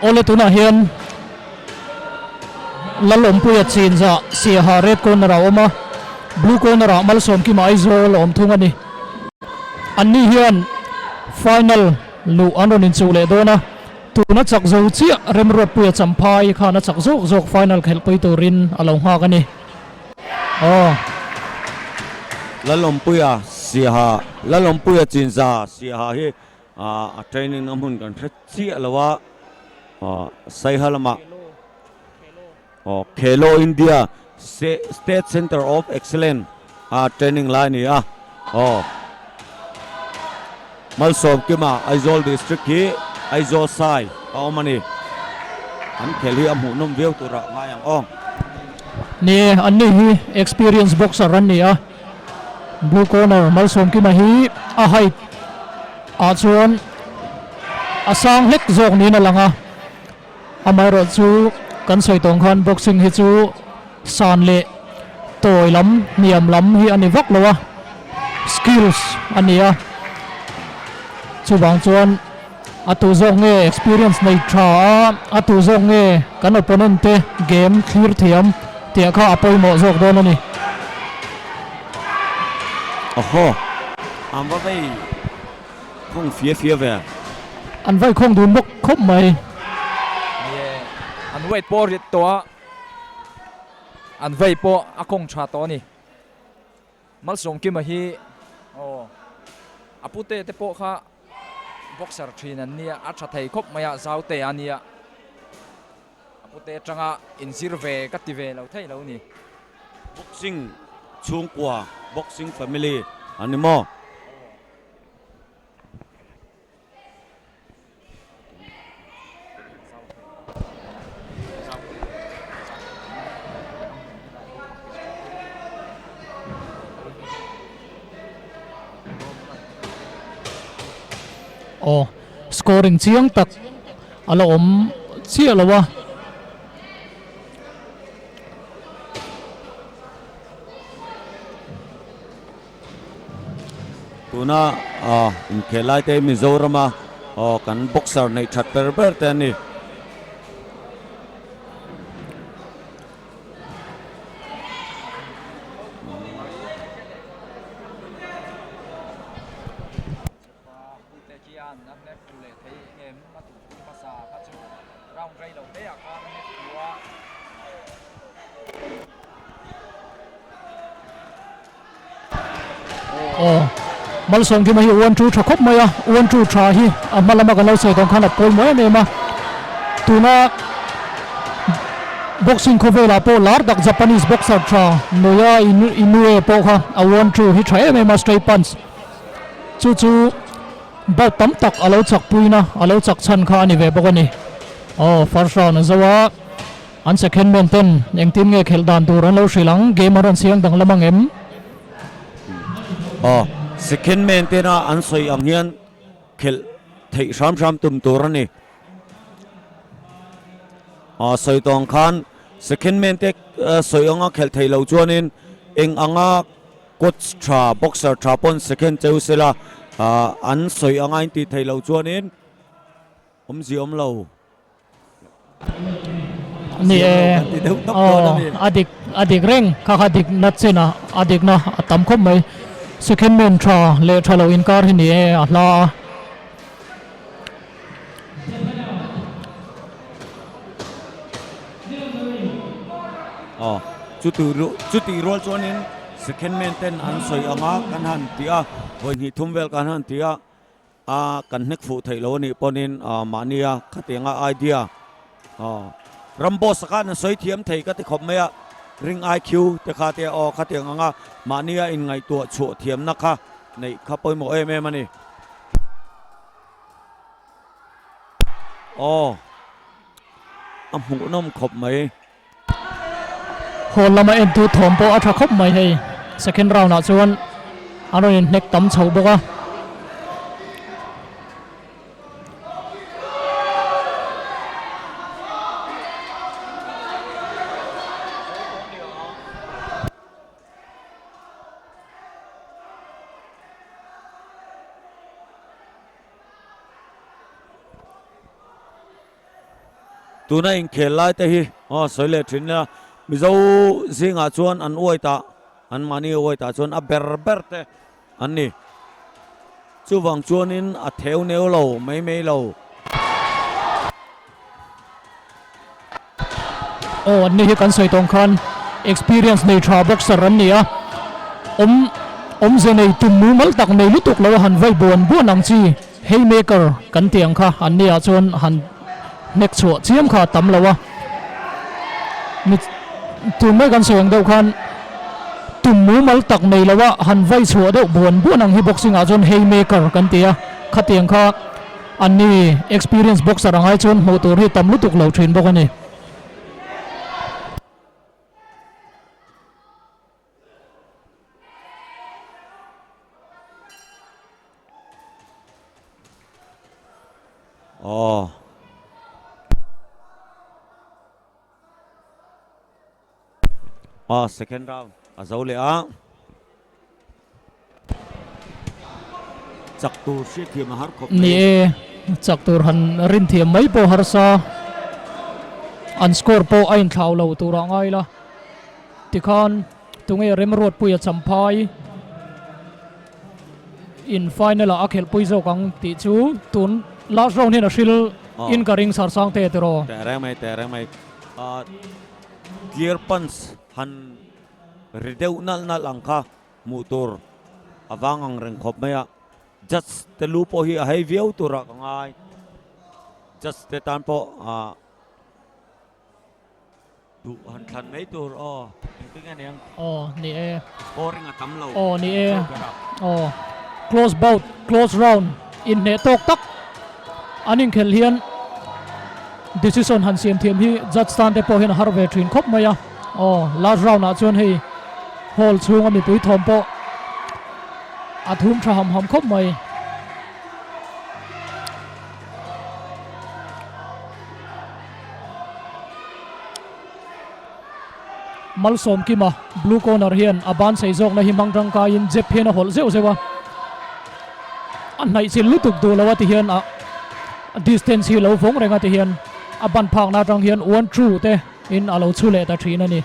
Awle tunah hian Lalawmpuia chinzah Siaha red corner ah a awm a, blue corner ah Malsawmkima Aizawl a awm thung a ni. Anni hian final luh an rawn inchuh leh dawn a, tuna chak zo chiah Remruatpuia Champhai khan a chak zawk zawk final khelhpui turin a lo nghak a ni. Aw. Lalawmpuia Siaha Lalawmpuia chinzah Siaha hi A training na hmun kan hre chiah lo a, Saiha lamah Khelo India State Centre of Excellence a training lai a ni a, Malsawmkima Aizawl District hi Aizawl Sai a awm a ni. An khel hi a hmuhnawm viau turah ngai ang aw. Ni e, anni hi experience boxer an ni a. Blue corner Malsawmkima hi a height ah chuan a sang hlek zawk niin a lang a, amaherawh chu kan sawi tawng khan boxing hi chu san leh tawi lam hniam lam hi a ni vak lo a, skills a ni a, chuvang chuan a tu zawk nge experience nei tha a, a tu zawk nge kan opponent te game thlir thiam tih kha a pawimawh zawk dawn a ni. Awhaw, an va vei khawng fia fia ve. An vai khawng dun bawk khawp mai. Ni e, an weight pawh a rit tawh a, an vei pawh a khawng tha tawh a ni. Malsawmkima hi aw a pute te pawh kha boxer thin an nia, a tha thei khawp mai a, zau te a nia. A pute atanga inzir ve ka ti ve lo thei lo ni. Boxing chhungkua, boxing family an ni maw? Aw scoring chiang tak a la awm chiah lo a. Tuna inkhel lai te Mizorama kan boxer neih that ber ber te an ni. Aw Malsawmkima hi 1 2 tha khawp mai a 1 2 tha hi a hma lama kan lo sawi tawng khan a pawimawh em em a tuna boxing khawvelah pawh lar tak Japanese boxer tha Noya Inoue pawh kha a 1 2 hi tha em em a straight punch chu chu bout tam tak a lo chak puina a lo chak chhan kha a ni ve bawk a ni aw first round a zo a. An second man ten engtin nge khelh dan tur an lo hrilh ang, game a rawn siang danglam ang em? Aw, second man tena an sawi ang hian khelh theih hram hram tum tur a ni. Aw, sawi tawh ang khan second man te sawi anga khelh theih loh chuanin eng anga coach tha, boxer tha pawn second cheu sela an sawi anga in tih theih loh chuanin awmzia awm lo. Ni e, aw a dik a dik reng kha kha dik na chen a a dik na a tam khawp mai second man tha leh tha lo inkar hi ni e a hla a. Aw chuti chuti rual chuanin second man ten an sawi ang a kan han ti a vawi hnih thum vel kan han ti a. A kan hnek fuh theih lo anih pawhin mahnia khatianga idea Rambo saka na sawi thiam thei ka ti khawp mai a, ring IQ te kha te aw khatiang anga mahnia inngaihtuah chhuah thiamna kha neih kha pawimawh em em a ni. Aw a hmuhnawm khawp mai. Hall lama entu thawm pawh a tha khawp mai hei. Second round ah chuan an rawn inhnek tam chho bawk a. Tuna inkhel lai te hi aw sawi leh thin ila Mizo zingah chuan an uai tah an mahni uai tah chuan a ber ber te an ni. Chuvang chuanin a theu neu lo mai mai lo. Aw an ni hi kan sawi tawng khan experience nei tha boxer an ni a, awm awmze nei tum mumal tak nei lutuk lo a han vai buan buan ang chi haymaker kan tih ang kha an ni ah chuan han hnek chhuah chiam kha a tam lo a, mi tun mai kan sawi ang deuh khan tum mumal tak nei lo a han vai chhuah deuh buan buan ang hi boxing ah chuan haymaker kan ti a, khatiang kha. An ni, experience boxer ang ai chuan hmuh tur hi tam lutuk lo thin bawk a ni. Aw. Aw, second round a zo leh a. Chak tur hriat thiam a har khawp mai. Ni e, chak tur han rin thiam mai pawh harsa. An score pawh a inthlau lo turah ngai la. Tikhan tunge Remruatpuia Champhai in final ah a khelhpui zawk ang tih chu tun last round hian a hril in ka ring sar sang te tiraw. Teh reng mai, teh reng mai. Clear punch han Ri deuh nalh nalh ang kha hmuh tur a vang ang reng khawp mai a, judge te lu pawh hi a hei viau turah ka ngai, judge te tan pawh ah duh han thlan mai tur aw engtin nge niang. Aw ni e. Scoring a tam lo. Aw ni e. Aw close bout close round inhneh tawk tak an inkhelh hian decision han siam thiam hi judge tan te pawh hian a har ve thin khawp mai a. Aw, last round ah chuan hei hall chhunga mipui thawm pawh a thum tha ham ham khawp mai. Malsawmkima blue corner hian a ban sei zawkna hi hmang tangkaiin jab hian a hawlh zeuh zeuh a, a hnaih chil lutuk duh lo a ti hian a distance hi lo vawng reng a ti hian a ban phakna atang hian one two te In a lo chhu leh ta thin a ni.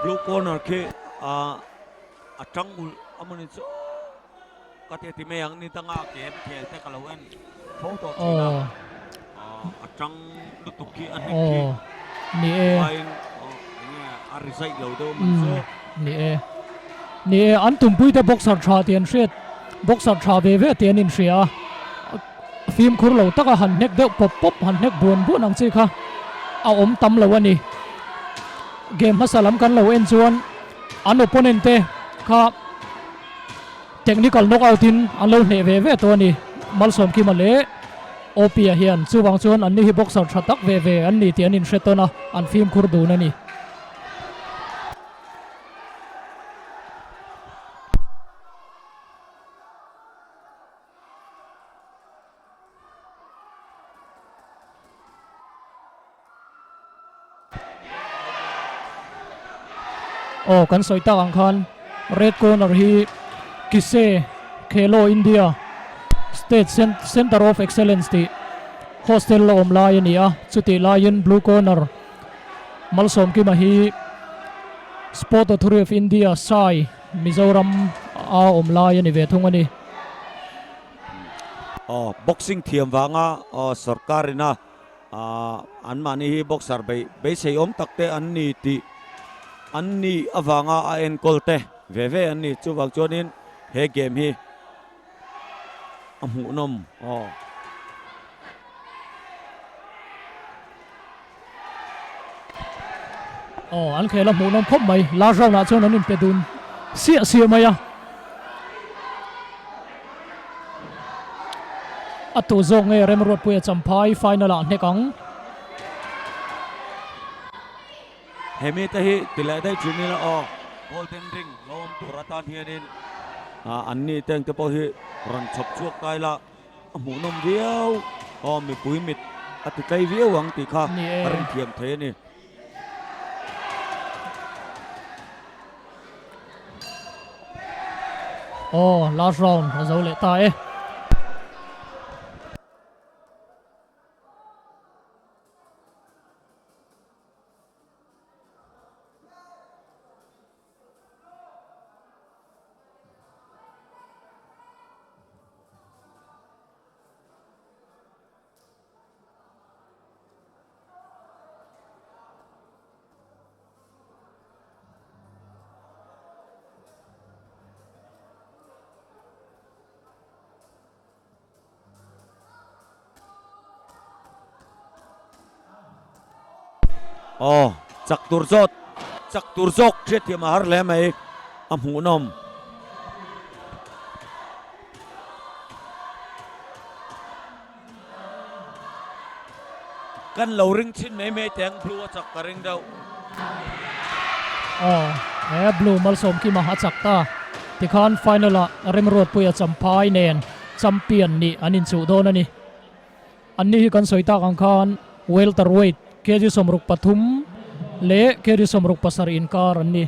Blue corner khi a tang ulh a mawni chu ka ti ti mai ang ni danga game khel te ka lo en fo tawh thin a. A tang lutuk khi a hnek khi. Ni e. Uain enge a ri zaih lo deuh a mawni chu. Ni e. Ni e an tumpui te boxer tha tih an hriat boxer tha ve ve tih an inhria a. Fimkhur lo taka han hnek deuh pawp pawp, han hnek buan buan ang chi kha a awm tam lo a ni. Game hmasa lam kan lo en chuan an opponent te kha technical knockout in an lo hneh ve ve tawh a ni. Malsawmkima leh Opia hian chuvang chuan anni hi boxer tha tak ve ve an ni tih an inhre tawn a, an fimkhur dun a ni. Aw kan sawi tak ang khan red corner hi Kise Khelo India State Centre of Excellence tih hostel la awm lai a ni a, chutih laiin blue corner Malsawmkima hi Sport Authority of India SAI Mizoram a awm lai a ni ve thung a ni. Aw boxing thiam vanga aw sorkar ina an mahni hi boxer bei beisei awm tak te an ni tih an ni avanga a enkawl te ve ve an ni chuvang chuanin he game hi a hmuhnawm aw. Aw an khel a hmuhnawm khawp mai last round ah chuan an inpe dun siah siah mai a a tu zawk nge Remruatpuia Champhai final ah hnek ang. Hemi te hi ti leh daih thin ila aw golden ring lo awm tur atan hianin an ni te ang te pawh hi rawn chhawp chhuak ta ila. A hmuhnawm viau aw mipui mit a ti tlai viau ang tih kha a rin thiam thei a ni. Aw last round a zo leh ta e. Aw, chak tur zawt, chak tur zawk hriatthiam a har hle mai, a hmuhnawm. Kan lo ring chhin mai mai teh ang blue a chak ka ring deuh. Aw, he blue Malsawmkima a chak ta. Tikhan final ah Remruatpuia Champhai nen champion nih an inchuh dawn a ni. Anni hi kan sawi tak ang khan welterweight kg 63 leh kg 67 inkar an ni.